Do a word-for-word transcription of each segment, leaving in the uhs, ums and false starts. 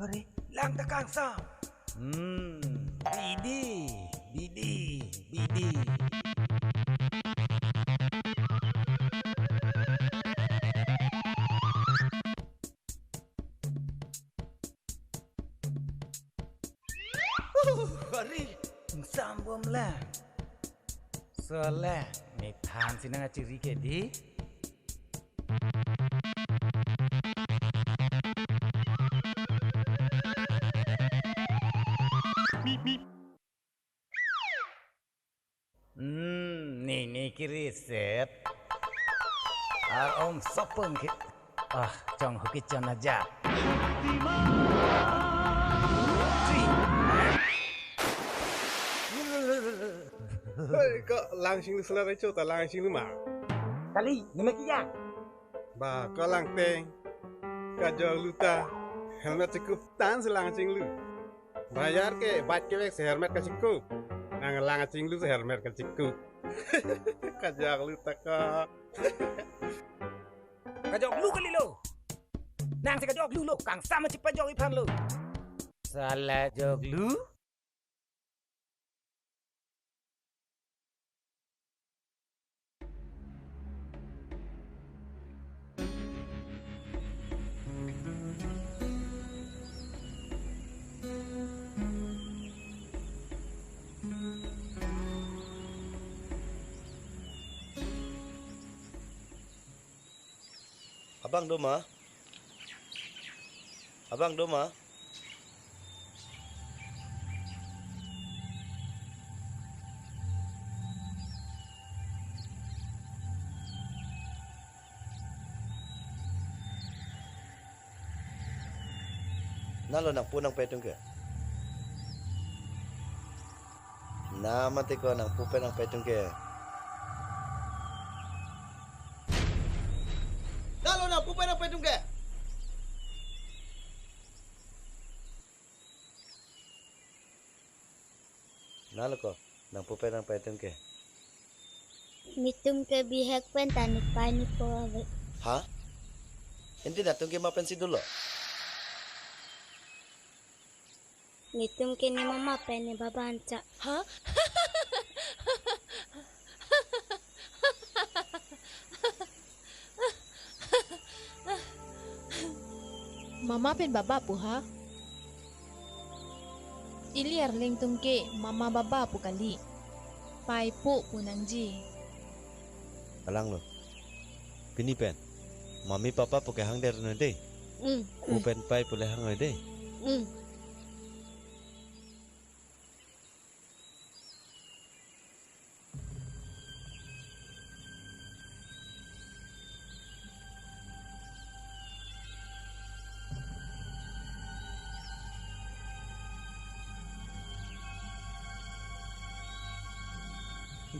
Are, lang ta kangsam. Hmm, bidi, bidi, bidi. Uh, are, sambom la. Sole, methang si nangkachiri ke dei. Hmm, nini kiriset. Ar om sopeng ke. Ah, chong huki chon aja. Hei, ko Langchinglu sela recho ta Langchinglu ma. Kali, nima kiya? Ba, ko Langteng. Kajok lu ta. Helmet chikup tan si Langchinglu. Bayar ke, bike kevek si helmet kachikup. Nang Langchinglu si helmet kachikup. Kajok lu ta ko. Kajok lu kali lo. Nang si kajok lu lo, kangsam chipajok iphan lo. Sala jok lu. Abang do ma? Abang do ma? Nalo nangpu nangpei atum ke. Na mati ko nangpu pen nangpei atum ke. Nalo nangpu pen nangpei atum ke. Nalo ko nangpu pen nangpei atum ke. Netum ke bihek pen ta nepei nepo ave. Ha? Enti netum ke ma pensi dolo? Netum ke ne mama pen ne baba anchot. Ha? Mama pen baba pu ha? Ili arleng atum ke mama baba pu kali. Pei po pu nangji. Kalang lo. Pini pen mami papa pu kehang der noi dei. Mm. Pu pen pei pu le hang noi dei. Mm.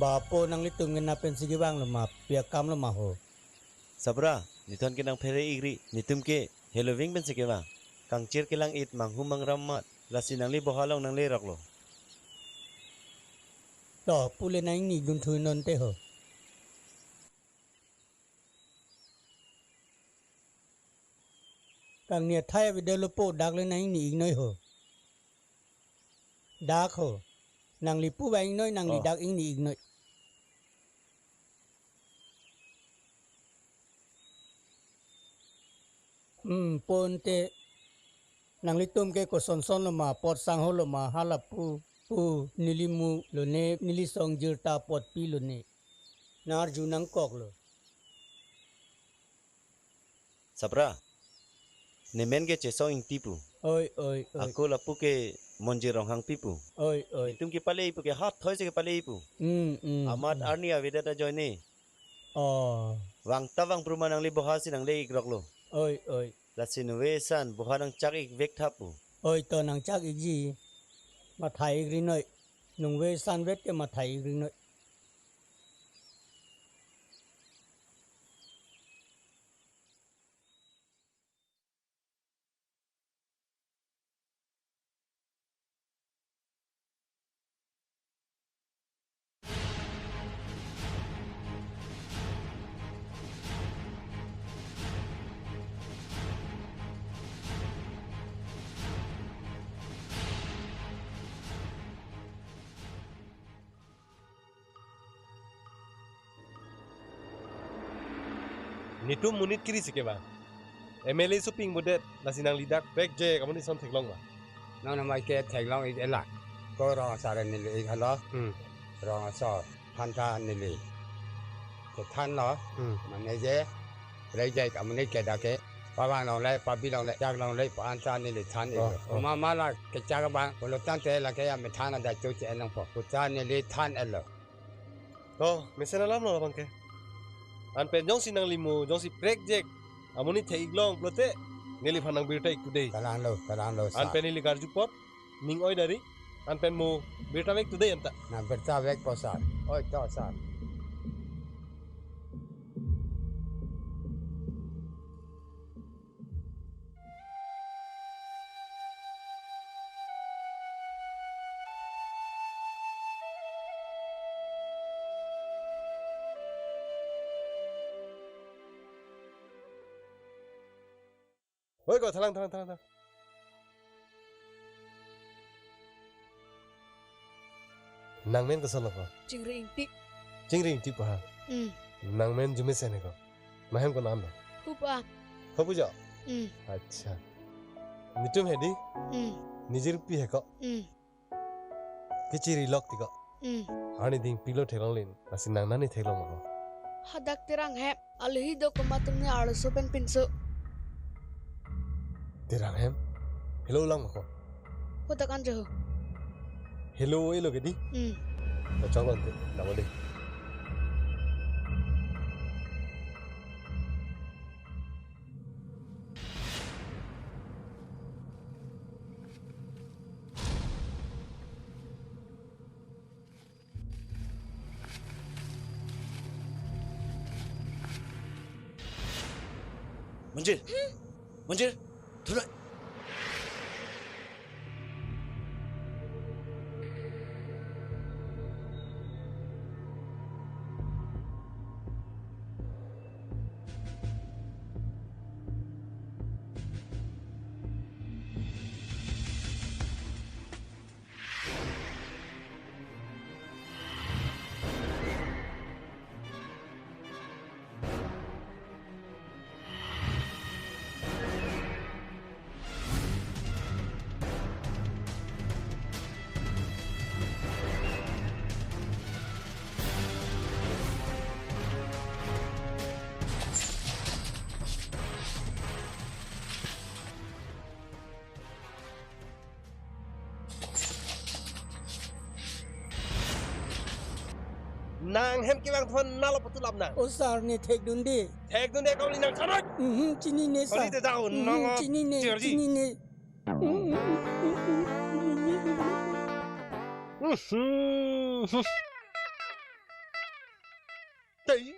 Bapo, nanglitum ke na pensi kevang lo ma, pi akam lo ma ho? Sabra, nithon ke nangphere ikri, netum ke heloving pensi kevang. Kangchir kelang-it, manghu mangram amat, lasi nangli boha along nanglerok lo. To, pule nang ingni gunthu non te ho. Kangni athai avedetlo po, dak le nang ingni iknoi ho. Dak ho. Nangli pu ba ingnoi, nangli Oh. dak ingni iknoi. Hmm, po ante nanglitum ke kosonson lo ma, apot sangho lo ma, hala pu, pu, neli mu lone, neli song jirta apot pi lone. Nang arju nangkok lo. Sabra, nemen ke Chesong Ingti pu. Oi, oi, oi. Ako lapu ke Monjir Ronghangpi pu. Oi, oi. Netum kepale pu ke hathoi si kepale pu. Mm, mm, Amat mm. arni avedet ajoine. Oh. Vang ta vang pru ma nangli boha si nangle ikrok lo. Oi, oi. Lasi nuve san boha nangchak ik vek tha pu. Oi to nangchak ikji. Mathai ikri noi. Nungve san vet ke mathai ikri noi. Netum monit kiri si ke ba. M L A soping bodet, lasi nangli dak prekjak amonit ason theklong ba. Non amai ke theklong ik-et lang. Ko rong asar neli ik halo. Hmm. Rong asar. Than ta neli. Kethanlo. Hmm. Mane je. Prekjak amonit ke dak ke. Pavang longle, pabi longle, jak longle, pa-an ta neli than iklo. Oh, oh. Oma mala kechak abang, pulo tangte lake ya methan ada cho che-en longpo. Puta neli than-etlo. To, mesen alam lo abang ke. An pen jongsi nangli mo, jongsi prekjak amonit the-iklong pulote, neliphan nangbirta ik today. Kalang lo, kalang lo, sir. An pen neli karju apot, ning oi dari, an pen mo birta vek today anta. Na birta vekpo, sir. Oi, to, sir. Oi ko, thalang, thalang, thalang, thalang. Nangmen koson lo ko? Chingri Ingti. Chingri Ingti pa ha? Hmm. Nangmen arjumesen he ko? Mahem ko nang lo? Hupa. Hupu jo? Hmm. Acha. Netum hedi? Hmm. Nijirpi he ko? Hmm. Kechiri lok ti ko? Hmm. Arni ding pilo theklong lin, lasi nang nani theklong ko? Hadak Terang hem. Alohi do komat atum ne arloso pen pinso. Terang hem? Helo lang ko? Kotak anjo ho. Helo elo ke di? Hmm. Kacang lante, nama deh. Monjir. Monjir. Thulai. Nang hem kevang thon nalo patulap nang. O sir, ne thekdunde. Thekdunde kau ni nang thanoi. Mhm, chinine sir. Kali te daun, mhm, nang chinine, chirji. Chinine. Mhm. Tei.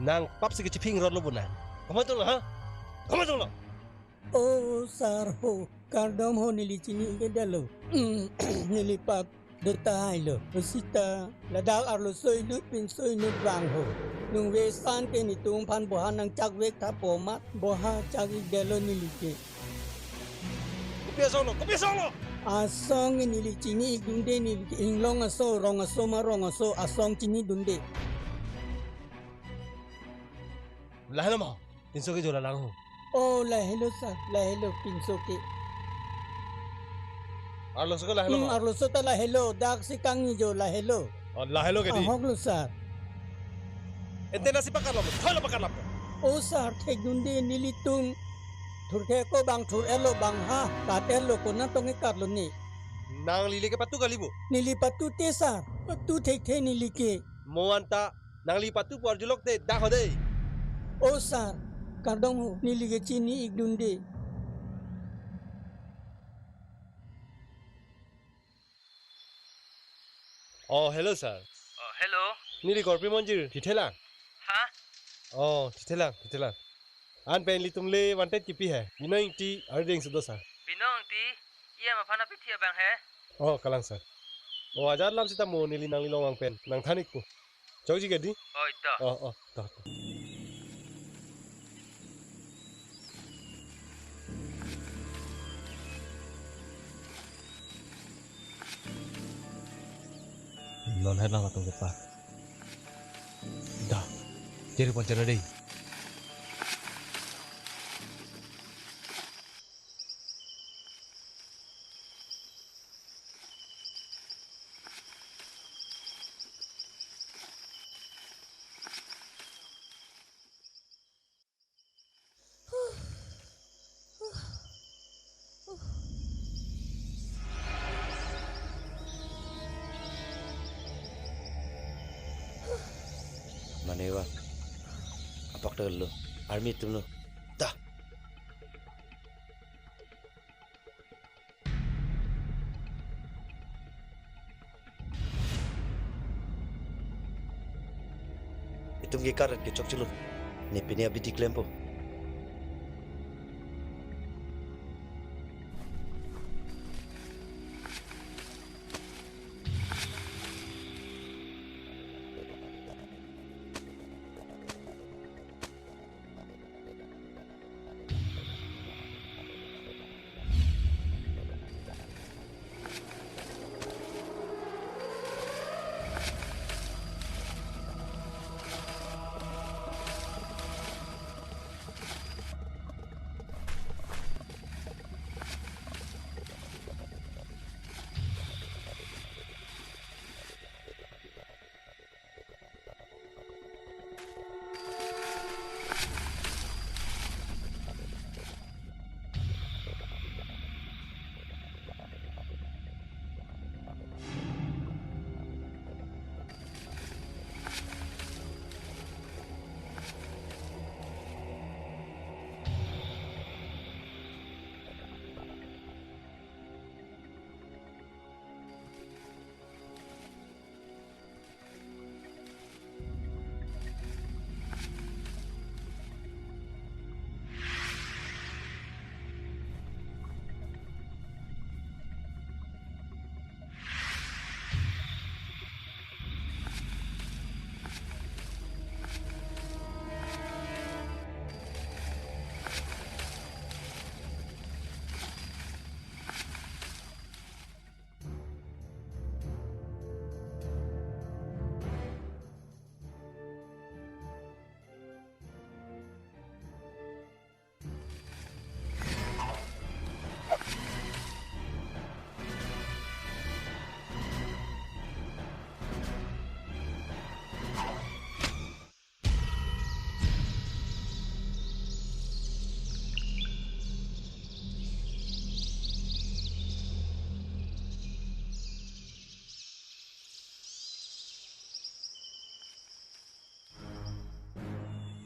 Nang pap si kechiping rot lo bu nang. Kamatong lo, ha? Kamatong lo. O sir ho, kardom ho, neli chini-ik-edetlo. Neli pap do tahai lo. Sita ladak arloso inut pinso inut vang ho. Ningve san ke netum aphan boha nangchak vek tha pu amat boha chak-ikdetlo neli ke. Kopi asong lo, kopi asong lo? Asong neli chini-ikdunde, neli ke inglong aso, rong aso ma rong aso, asong chinidunde. Lahelo ma, pinso ke jo lalang ho. O, lahelo sir, lahelo pinso ke. Arloso ke lahelo ma? Hmm, arloso ta lahelo, dak si kangni jo lahelo. O, lahelo ke di? Ahok lo sir. Ente nasi pakarlo, thoi lo pakarlo. O sir, thekdunde nelitum. Thurthe ko bang thur-etlo bang ha, kat-etlo konat tong-ik katlo ne. Nangli le ke patu kali bo? Neli patu te sir, patu thekthe neli ke. Mo anta, nangli patu pu arjulok te dak ho dei. O sir, kardom ho, neli ke chini-ikdunde. Oh, hello, sir. Oh, hello. Neli korpi Monjir, thithelang. Ha? Oh, thithelang, thithelang. An pen ilitum le wanted kipi he. Binoy Ingti, Arideng Sudo, sir. Binoy Ingti, iya ma phana pithi abang he. Oh, kalang, sir. Oh, ajat lam sita mo neli nangli longvang pen nangthan-ikpo. Chokji ke di? Oh, ito. Oh, oh, to, to. Non hai lang atum kepa. Dah, ciri pon ciri dei. Mane va, apak ta lo, army atum lo. Ta. Itum ke karet ke chokchelo. Ne pini abidi klempo.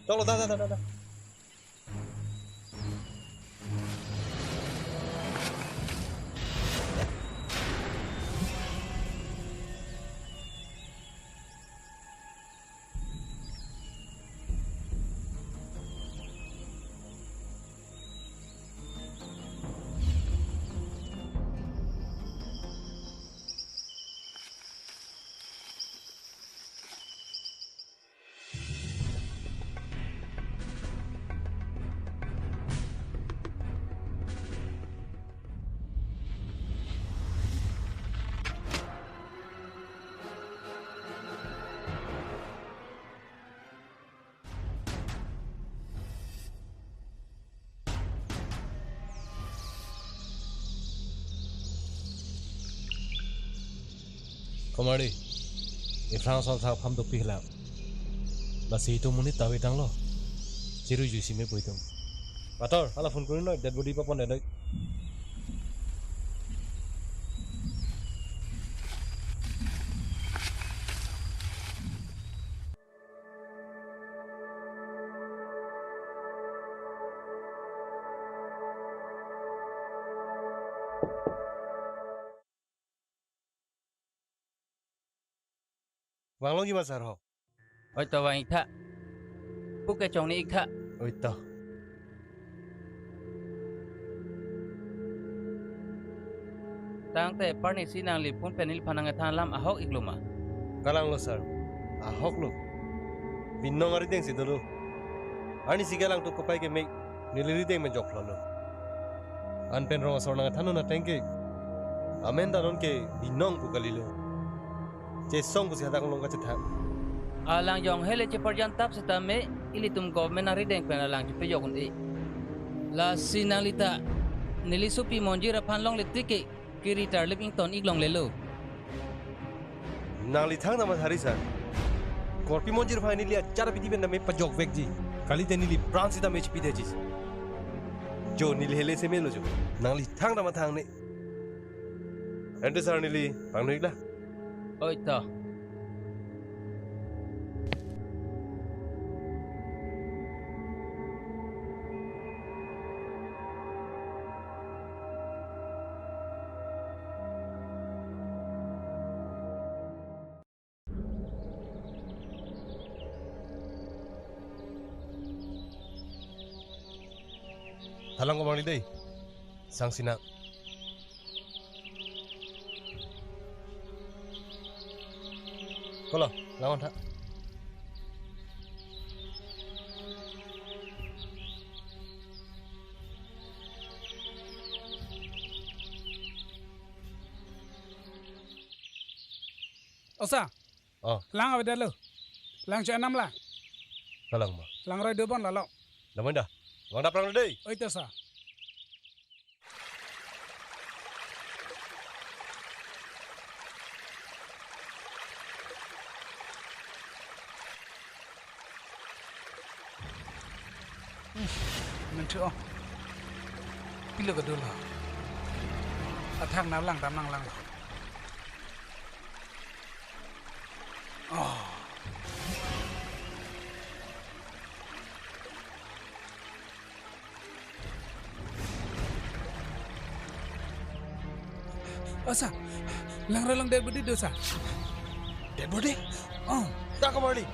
Tolo, da, da, da, da, da. Komari, iphrang asor thak pham dopik lang. Lasi itum monit ta vetanglo. Chiru juisi me pu itum. Pator, hala phone kuri noi, dead body papon dei noi. Vanglo ki ma sir ho? Oi to, vang ik tha. Pu ke chongni ik tha. Oi to. Tangte parni si nangli phone pen neliphan nangkethan alam ahok iklo ma? Kalang lo sir. Ahok lo. Binong arideng si dolo. Arnisi ke alangtum kopai ke me neli rideng me joklo lo. An pen rong asor nangkethan un ateng ke amen ta non ke Binong pu kalilo. Chesong pusi hadak along kachethang. Alang jong hele cheparjan tap setame ilitum government arideng pen alang chepejok un-e. Lasi nangli ta neli sopi Monjir aphan longle tik ke kiri tarlip ington ik longlelo. Nangli thangta mathari sir. Korpi Monjir aphan neli achar apiti pen tame pajokvekji. Kalite neli pran sitame chipidetji. Jo neli hele semelo jo. Nangli thangta mathangne. Ante sir neli pangno ikla. Oi to. Thalang komarli dei. Sangsinang. Kolo, langon tha. Osa. Oh. Lang avedetlo. Lang cho enam la. Kalang ma. Langroi dobon lalo. Damanda. Wang daprang dei. Oi to sa. Menthu oh. Pilo kedo lo. Athak na lang dam nang lang lo. Oh. Osa, langroi along dead body do sa. Dead body? Oh. Dak komarli.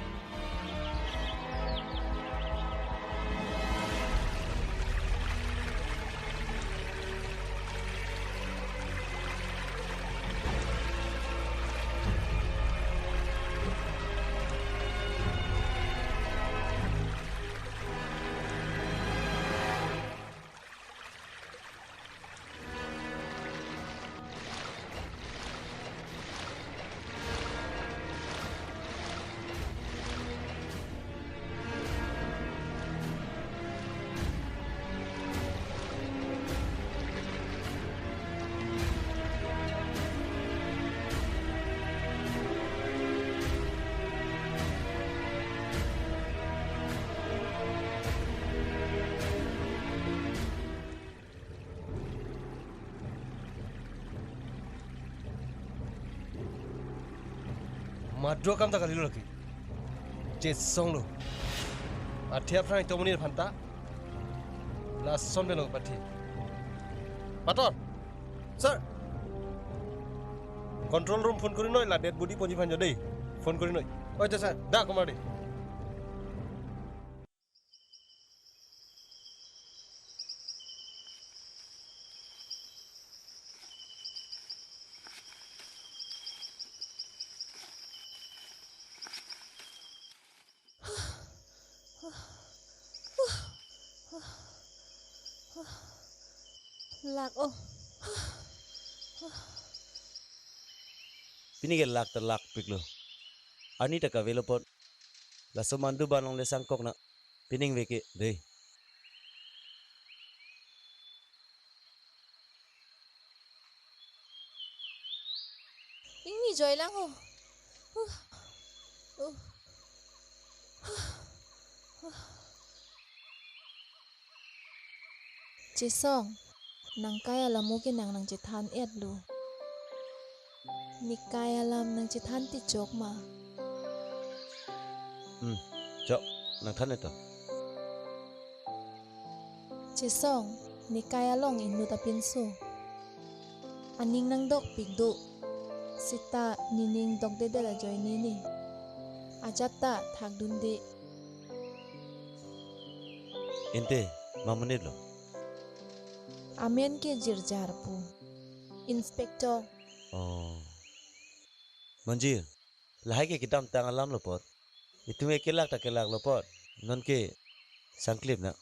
Madro kam ta kalilo lake. Chesong lo. Athe aphrang ito monit aphanta. Lason belo pathi. Pator. Sir. Control room phone korinoi la dead body ponji aphan jo dei. Phone korinoi. Oi to sir. Dak komarli. Lak oh. Pini ke lak ta lakpiklo. Arni ta kavelo apot. Laso mandu ban longle sangkok na. Pining veke dei. Ingni joilang ho. Huh. Uh. Chesong, nangkai alam mo ke nang nangchethan-etlo. Nekai alam nangchethan ti chok ma? Hmm, chok, nangthan-et to. Chesong, nekai along inut apinso. Aning nangdokpik do. Seta nening dokdedet ajoine ne. Ajat ta thakdunde. Ante, ma monit lo? Amen ke Jirjar pu. Inspector. Oh. Monjir, lahai ke kedamtang alam lo apot. Itum ke kelak ta kelak lo apot. Non ke sangklip na.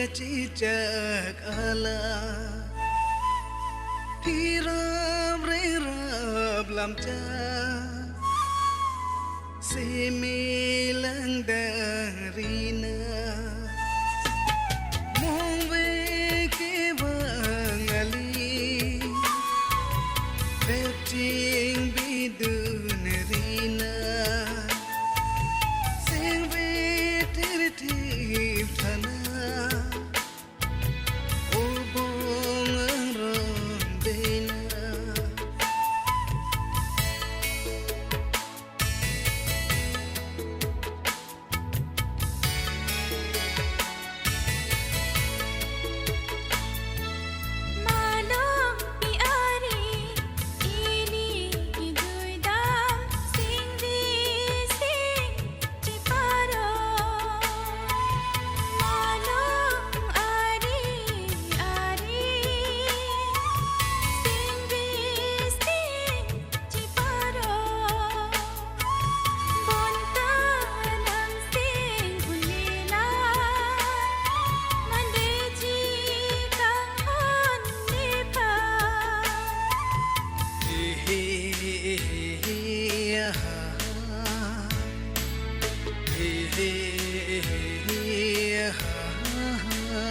Chichak ala, thirap rerap lamchak, simi langdang rina, mongve kevang ali, repching bidun rina, singve thirthip thana, obong angrong dena. Malong pi ari ili kijuidam singvi sing chiparo. Malong ari ari singvi sing chiparo. Bonta nang sing unila, mandeji kanghon nepha. He he he he ha ha. He he he he ha ha.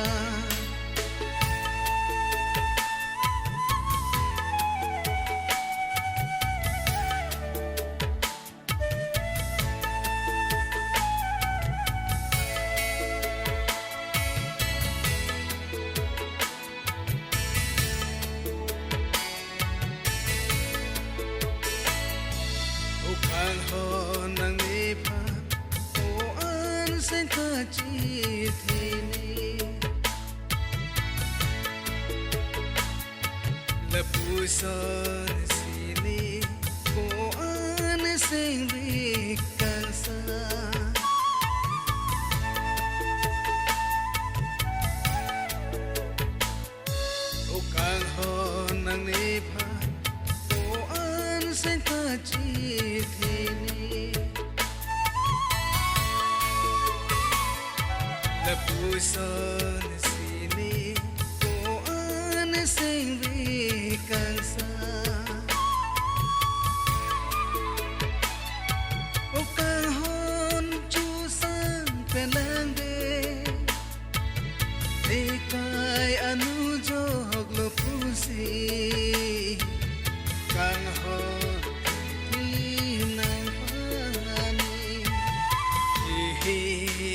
O kanghon nangnephan, o an seng kachithini. Lapuson sini ko-an singvi kangsa. O kanghon nangnephan, ko-an seng kachithini. Lapuson sini ko-an singvi kangsa. O kanghon chusang pen langde, ekai anu joklo pusi kanghon tinang pani. He he he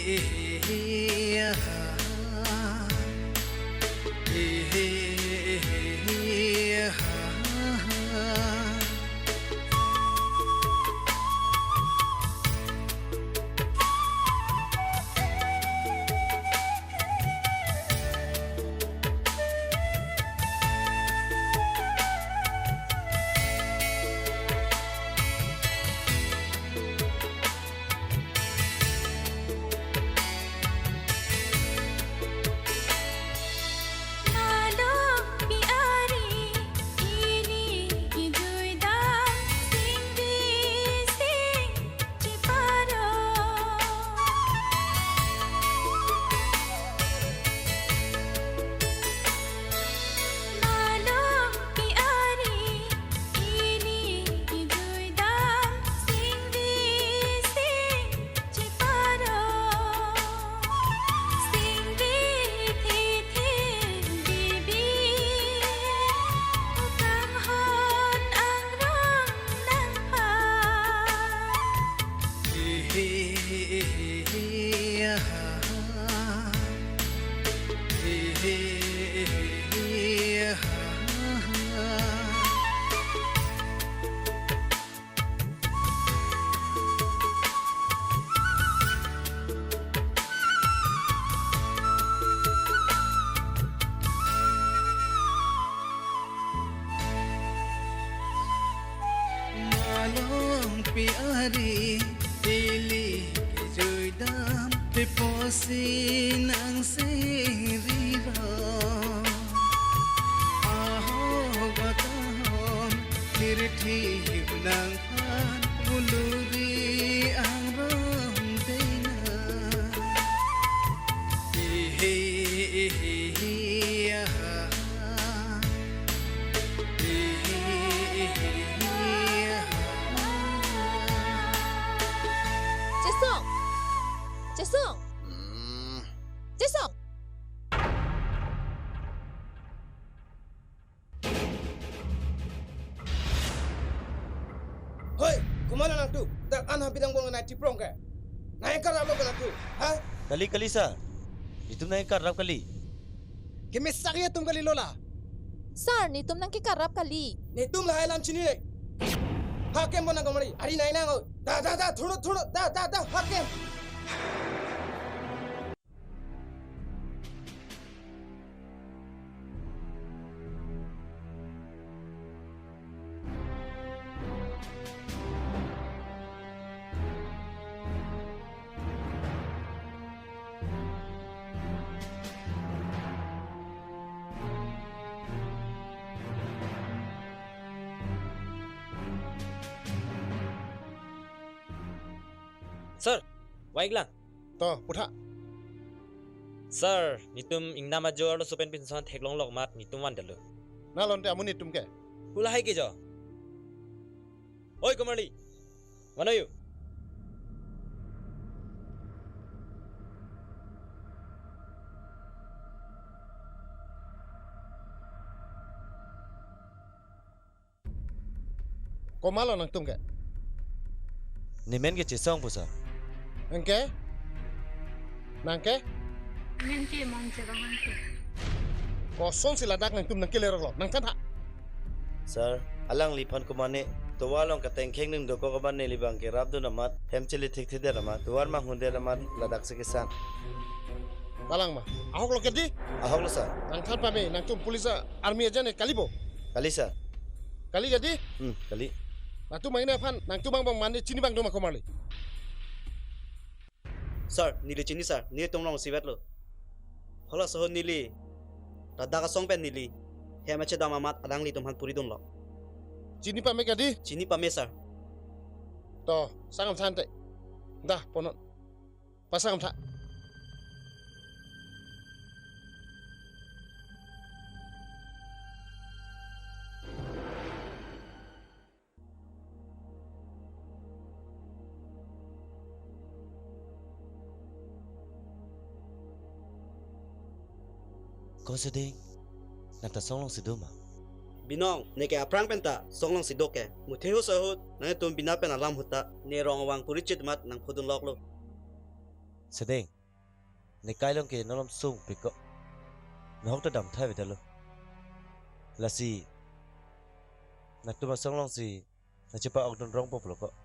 he ha. He he he he ha. Malong pi ari ili kijuidam singvi sing chiparo. Malong pi ari ili kijuidam singvi sing chiparo. Singvi thithin bibi, o kanghon angrong nangphan. He he he he ha. He he he he ha. Malong pi ari ili kijuidam, pe pusi nang siriro. Ahok akahon, thirthip nangphan, buluri angrong dena. He he An ha bidang bol nai tiprong ke. Nangkarap lo ke nangtum. Ha? Kali, kali, sir. Netum nangkarap kali. Kemesak atum kali lo la. Sir, netum nangkekarap kali. Netum lahai alam chinine. Hakem bon nangkomari. Ari nai nang. Da, da, da, thurut, thurut. Da, da, da, hakem. Sir, wait lang. To, putha. Sir, netum ingnam ajo arloso pen pinson theklong lok amat netum vandetlo. Nalonte amonit atum ke? Hu lahai ke jo. Oi, Komarli. Van-o you? Komatlo nangtum ke? Nemen ke Chesong pu, sir. Nang ke? Nang ke? Nang ke mon Chesong nang ke. Kosonsi ladak nangtum nangkelerok lo, nangthan tha. Sir, alangliphan komane, tovar along katengkheng ning dokok aban neli abangke rapdun amat, hem chili thikthikdet amat, tovar manghundet amat, ladaksi kesang. Kalang ma? Ahok lo ke di? Ahok lo, sir. Nangthan pame, nangtum police army agent ne kali bo? Kali, sir. Kali ke di? Hmm, kali. Latum ahin aphan, nangtum angbong mane chini abang do ma Komarli? Sir, neli chini, sir. Nelitum along isivet lo. Halaso ahut neli ladak asong pen neli hem chedam amat alanglitum aphan puri dunlo. Chini pame ke di? Chini pame, sir. To, sang am than te. Dah, ponnon. Pasang am tha. Ko Sedeng, nang ta song alongsi do ma? Binong, ne ke aphrang pen ta song alongsi do ke. Muthe ahut ahut, nangtum bina pen alam ahut ta, ne rong vang puri chit amat nangpudun lok lo. Sedeng, ne kai along ke non alam sungpik ko. Nahok ta dam thai avedetlo. Lasi nangtum asong alongsi nangchepa-okdun rong po pulo ko.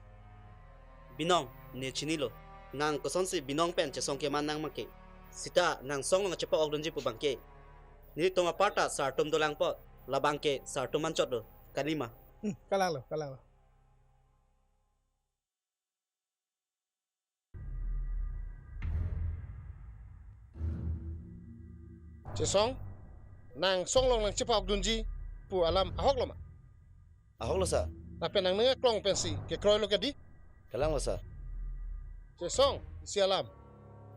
Binong, ne chinilo. Nang kosonsi Binong pen Chesong keman nang ma ke. Seta nang song along chepa-okdunji pu abangke, nelitum apar ta sir atum dolang apot. Labangke sir atum anchot lo. Kali ma? Hmm, kalang lo, kalang lo. Chesong, nang song along nangchepa-okdunji pu alam ahok lo ma? Ahok lo, sir. Lapen nang nangkeklong pensi kekroi lo ke di? Kalang lo, sir. Chesong, isi alam.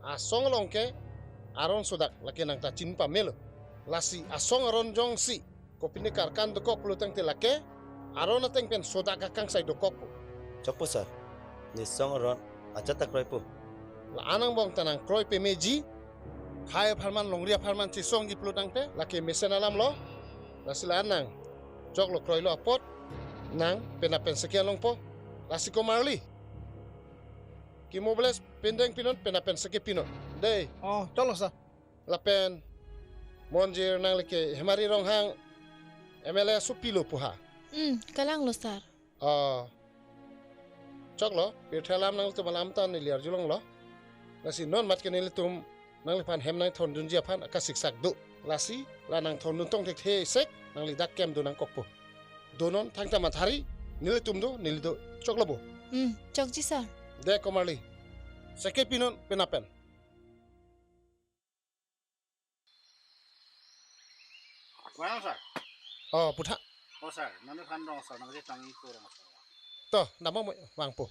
Asong along ke aron sodak lake nang ta chini pamelo. Lasi asong aron jongsi kopine karkan dokok pulo tangte lake aron ateng pen sodak akangsai dokok po. Chokpo, sir. Ne song aron ajat ta kroipo. La-an angbong ta nangkroi pameji. Khei apharman, longri apharman chesongji pulo tangte lake mesen alam lo. Lasi la-an nang choklo kroilo apot nang penap pen seke longpo. Lasi Komarli, Kimo Village pendeng pinon, penap pen seke pinon. Dei. Oh, choklo, sir. Lapen Monjir, nangli ke Hemari Ronghang M L A sopilo pu ha? Hmm, kalang lo, sir. Oh. Choklo, pirthe alam nanglitum alam ta neli arjulong lo. Lasi non mat ke nelitum nangliphan hem nangthondunji aphan akasiksak do. Lasi la nangthondun tong thekthe sek, nangli dak kem do nangkokpo. Do non, thangta mathari, nelitum do, neli do. Choklo bo? Hmm, chokji, sir. Dei Komarli. Seke pinon, penap pen. Vang, sir. Oh, putha. Oh, sir, nangphan rong, sir, nangji tang iko rong, sir. To, dam mo vangpo.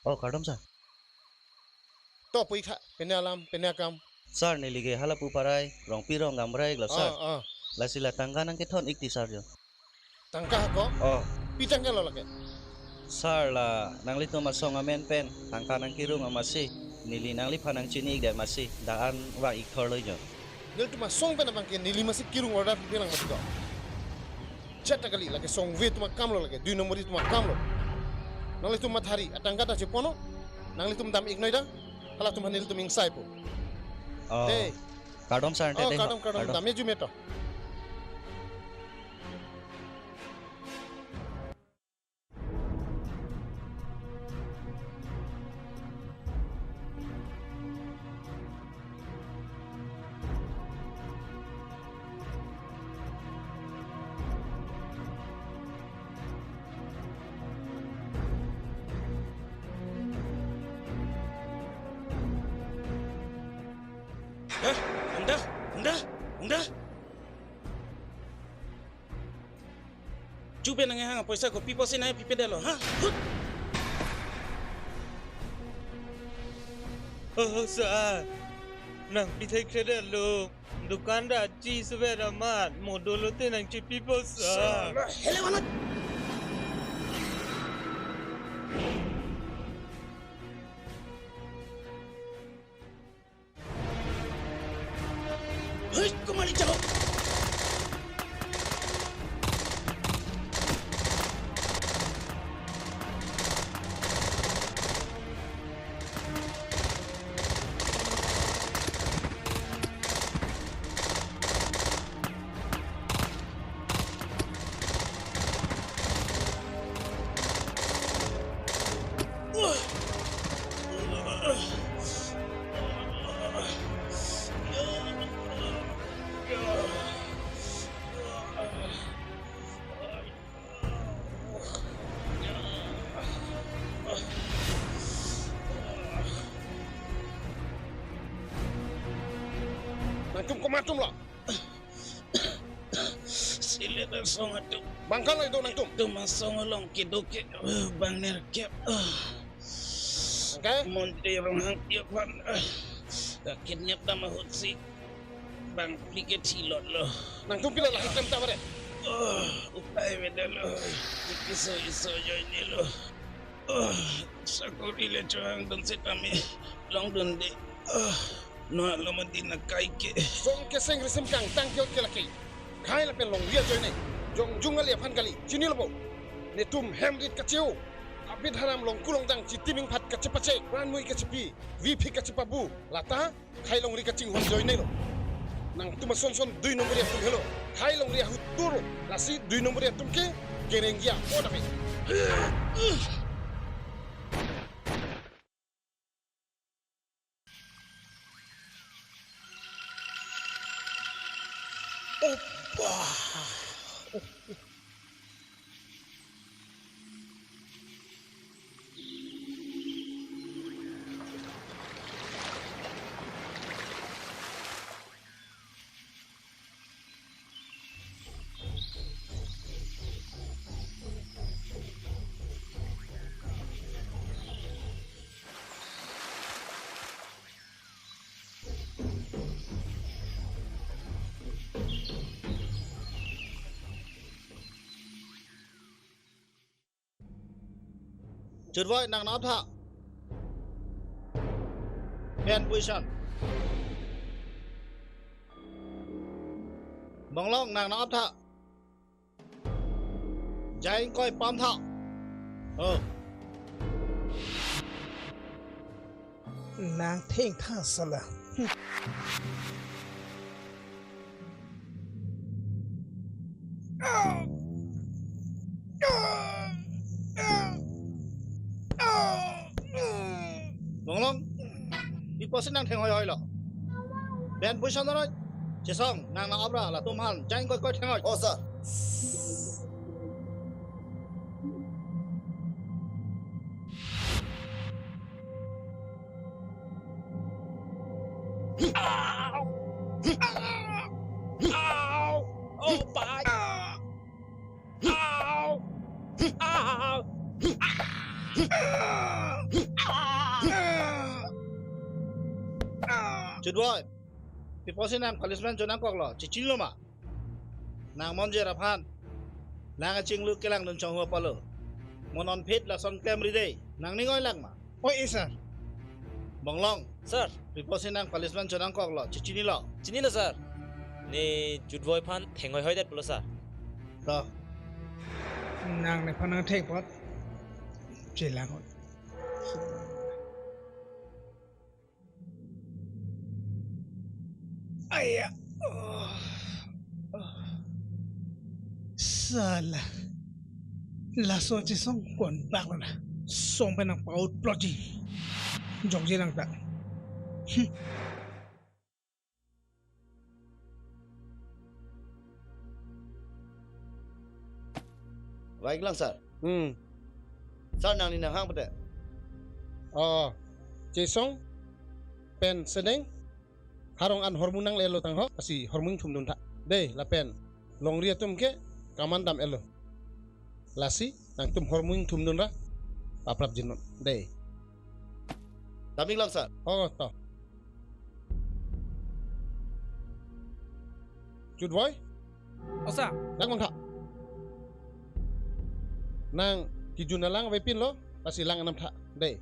Oh, kardom, sir. To, pu-ik tha, pine alam, pine akam. Sir, neli ke hala pu parai, Rongpi Rong Gamrai lo, sir. Oh, oh. Lasi la tangka nangkethon-ik ti, sir, jo. Tangka ko? Oh. Pi tangka lo lake? Sir, la nanglitum asong amen pen tangka nangkerung amatsi Neli nangliphan nangchini-ikdet masi, dak an vang-ik thorlo jo. Nelitum asong pen abang ke neli masi kirung order pipelang mati ko. Chat kali, lake songve atum akam lo, lake dui nombor atum akam lo. Nanglitum mathari, atangka ta chepono, nanglitum dam-iknoi da, halatum aphan nelitum ingsaipo. Oh. Dei. Kardom sir, oh, dei, kardom, kardom, kardom. Dam-e jume to. Hah? Anda? Anda? Anda? Chupe nanghang apoisa ko pi apotsi nangpipedetlo, ha? Hut! Oh, sir. Nangpithekthedetlo. Dukan ta chisuvet amat, mo dolote nangchipipo, sir. Sir, hele manat. Hei, kumali jaho. Nangtum komat atumlo? Silet asong atum. Bang kali do nangtum? Tum asong along kedo ke, eh, bang nerkep. Eh. Oke. Montri Ronghangpi aphan, eh, kakidnap dam ahutsi bang phli ke thilotlo. Nangtum pilo lahai klem ta bare? Oh, upai avedetlo. Iso iso ajoinelo. Oh, sakori le chohangdun setame longdunde. Oh, noa lo mati na kai ke. Song keseng risim kangtang ke-ot ke lake. Khei lapen longri ajoine. Jongjung kali aphan kali. Chinilo bo. Netum hem rit kacheo. Abit haram longku longdang chitiming phat kachepachek. Pran mui kachepi. Viphi kachepabu. Lata khei longri kachinghon ajoinelo. Nangtum ason son dui nombor atum helo. Khei longri ahut turlo. Lasi dui nombor atum ke kerenggia o dame. Opa. Chutvoy, nang nangtha. Band position. Bonglong, nang nangtha. Jai ingkoi pamtha. Oh. Nang thengtha sala. Bonglong, pi apotsi nang theng hoihoi lo? Band position noi. Chesong, nang nang-op ra, latum aphan jai ingkoi koi theng hoi. Oh, sir. Ow! Ow! Oh, pai! Ow! Ow! Chutvoy, pi apotsi nang policeman chonangkoklo, chechinilo ma? Nang Monjer aphan nang achinglu kelangdun chonghu apotlo. Mo non phit lason klemri dei. Nangning oilang ma? Oi, sir. Bonglong. Sir. Pipo si nang policeman chonangkoklo, chechinilo? Chinilo, sir. Ne Jutboi aphan thenghoihoi det pulo, sir. To. Nang nephan nangthek apot chelang. Aya. Oh. Oh. Sala. Laso chesong konbak lo na. Song pen nangpaut plotji. Jongje nang ta. Hmm. Vaiklang, sir. Hmm. Sir, nangli nanghang pute. Oh, Chesong pen Sedeng harong an hormu nanglelo tangho, lasi hormu ingthumdun tha. Dei, lapen Longri atum ke kaman dam-etlo. Lasi nangtum hormu ingthumdun ra paprap jinnon. Dei. Damiklang, sir. Oh, to. Jutboi. O, sir. Lang mangtha. Nang kejun alang avepinlo, lasi lang anam tha. Dei.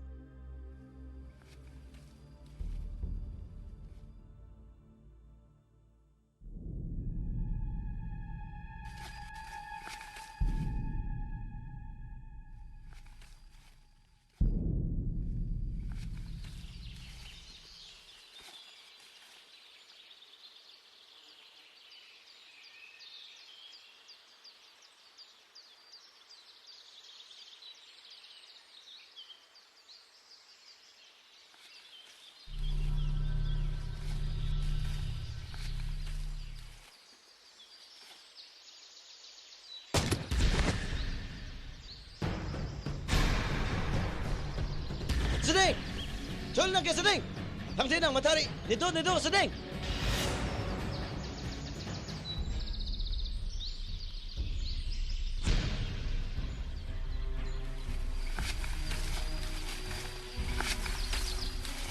Sedeng! Chol nang ke Sedeng! Thangte nang mathari! Nedo, nedo, Sedeng!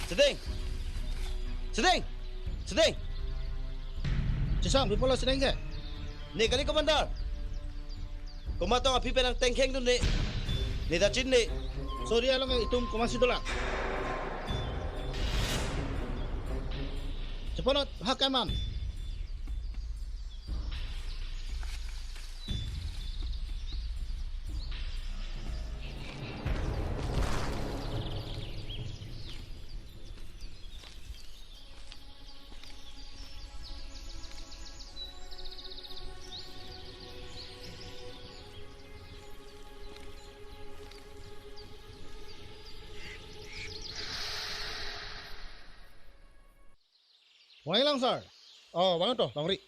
Sedeng! Sedeng! Sedeng! Chesong, pi pulo Sedeng ke? Ne kali, Commander. Komat tong aphi pen nangtengkhengdun ne. Ne ta chinine. Sorry along, itum komatsi dolang. Cheponot, ha keman. Wanglang, sir. Oh, wang to, Longri.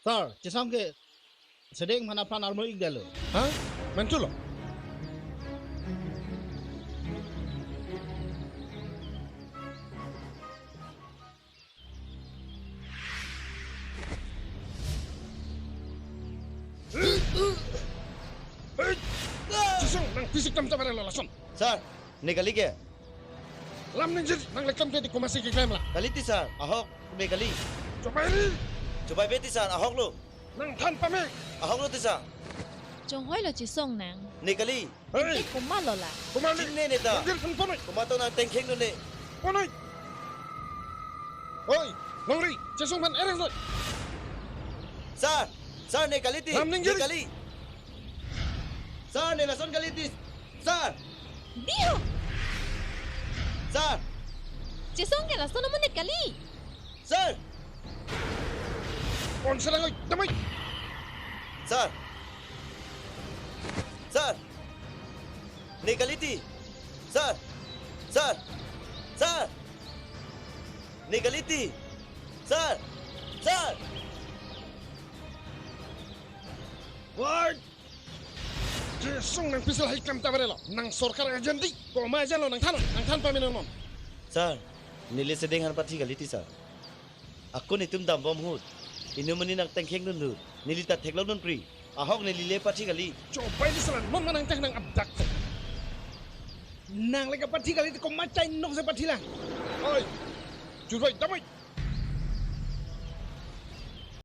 Sir, Chesong ke Sedeng aphan apran armu ikdetlo. Ha? Mantulo? Chesong, nang pisi klemkle ta barelo lason. Sir, ne kali ke? Lam ningjir, nang le klemkle ti komatsi keklemlo? Kali ti sir, ahok ne kali. Chobai ri. Chobai pe ti sir, ahok lo. Nangthan pame. Ahok lo ti sir. Chonghoi lo Chesong nang. Ne kali. Hey. Ente komat lo la. Komat ni. Chinine ne ta. Ningjir than ponoi. Komat tong nangtengkhengdun ne. Ponoi. Oi, Longri, Chesong aphan arrest noi. Sir, sir, ne kali ti. Lam ningjir. Ne kali. Sir, ne lason kali ti. Sir. Dio. Sir. Chesong ke lason amonit kali. Sir. Kon serang oi, damai. Sir. Sir. Ne kali ti. Sir. Sir. Sir. Ne kali ti. Sir. Sir. Wait. Chesong nang pisi lahai klemkle ta barelo. Nang sorkar agent ti. Komat agent lo nangthan, nangthan pame non. Sir, neli Sedeng aphan pathi kali ti sir. Ako netum dambom ahut. Inut amonit nangtengkhengdun ahut. Neli ta theklongdunpri. Ahok neli le pathi kali. Chobai di sir, non ma nangteng nang abdak. Nang le kapathi kali ti komat chainokse pathilang. Oi. Jutboi, damai.